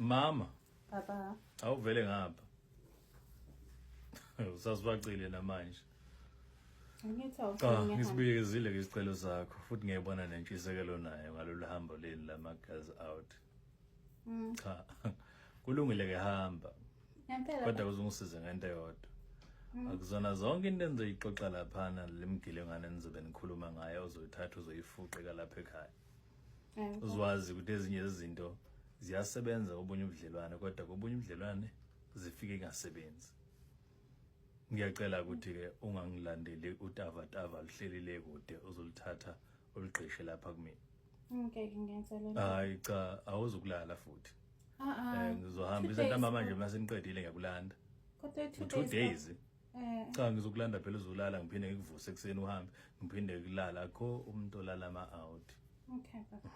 Mama. Baba. Awuvele ngapha. Usasibacile namanje. Angithi Cha, awufuni. ngisibuyekezile ke isicelo sakho futhi ngiyayibona nentshisekelo nayo ngalolu hambo leli lama-girls out. Cha. Kulungile ke, hamba. Ngempela. Kodwa uzungisize ngento eyodwa. Akuzona zonke into enizoyixoxa laphana lemgile ngane nizobe nikhuluma ngayo ozoyithatha uzoyifuqeka lapha ekhaya. Uzwazi ukuthi ezinye izinto ziyasebenza kobunye ubudlelwane, kodwa kobunye ubudlelwane zifike ingasebenzi. Ngiyacela ukuthi-ke ungangilandeli utavatava luhleli le kude, uzoluthatha olugqishe lapha kumina. Ngeke ngenze le nto. Hayi cha, awuzukulala futhi. Ah ah. Ngizohambisa ntambama nje, mase niqedile ngiyakulanda. Kodwa 2 2 days. Eh. Cha, ngizokulanda phela, uzolala, ngiphinde ngikuvuse ekuseni uhambe, ngiphinde kulala akho umuntu olala ama-out. Okay, baba.